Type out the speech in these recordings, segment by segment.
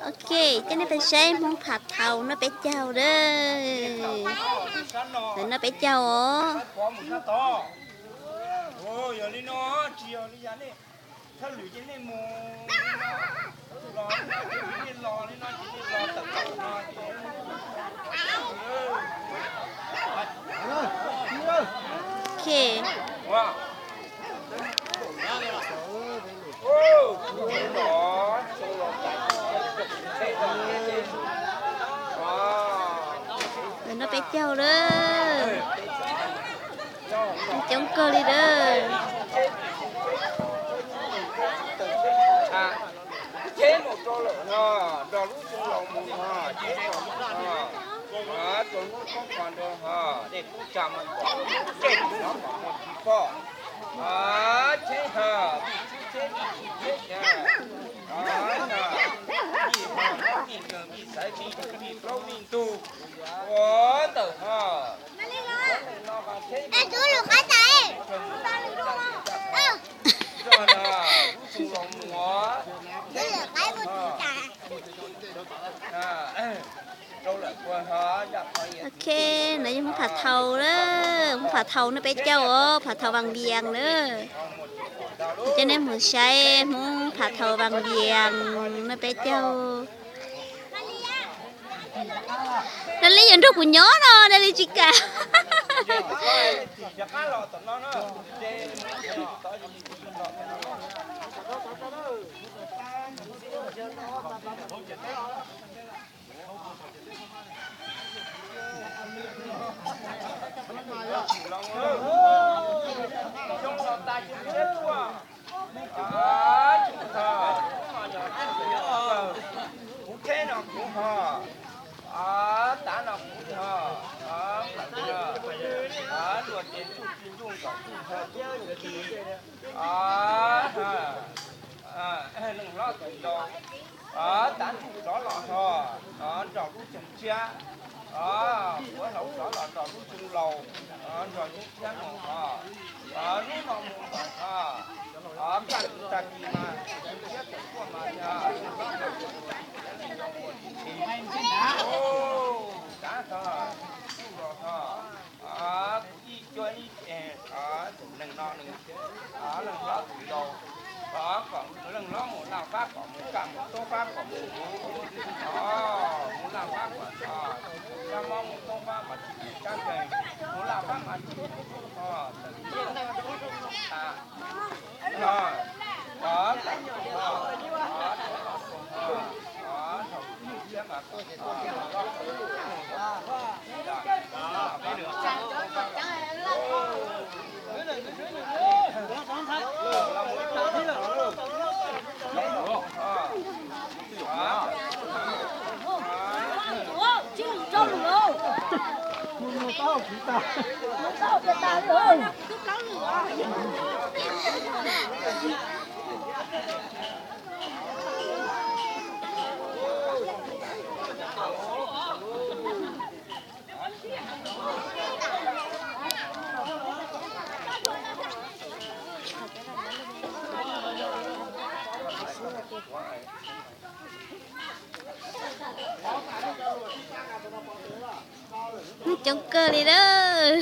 Ok, coj nej pais saib Hmoob Phav Thau noj peb caug lawm. Lawv noj peb caug os. Ok. Lawv noj peb caug lawm. Coob kawg li lawm. Cheb mus rau lawm no, nrog lub xyoo laus mus no, cheb rau hnub no, rau hnub thoob qos ntawd ho, nej kuj tsa mus kom, cheb mus no kom muaj tsis pom. Cheb ho, vij tswb cheb, vij tswb cheb, vij ho, vij nkeeg, vij xaiv, vij plaub vij ntug, ua ntawm ho. Ok, no yog Hmoob Phav Thau lawm, Hmoob Phav Thau noj peb caug os, Phav Thau Vaj Vias lawm. Coj nej mus saib Hmoob Phav Thau Vaj Vias noj peb caug. Dab Li yuav nrog kuv nyob no, Dab Li tsis kam. Kuv tsheb no kuv ho, tav no kuv ho, luag ces ntsuj tsis ntsuj kom ntsuj ho ntsuj ki, leej hlob tus ntaus, tav ntsuj tsov los ho, nrog lub xyoo tshiab, ua hlau tsov los nrog lub xyoo laus, nrog xyoo tshiab mus ho, hnub no mus npaum no, kaj ntug tag kis mas xyoo tshiab tawm tuaj mas yog tav ho, ntsuj los ho, kuv ib cuab ib ce, leej no, leej hlob tus ntaus, kom leej hlob mus laj fab kom mus kaj, mus toob fab kom mus kuv, mus laj fab kom, sab mob mus toob fab mas tsis mus sab nkeeg, mus laj fab mas tsis mus toob ho, tawm tiaj tas. Coob kawg li lawm.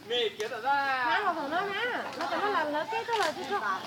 Mej kiav tom na, los tom no na, los tom no los lawv keb tuaj los tsis tau.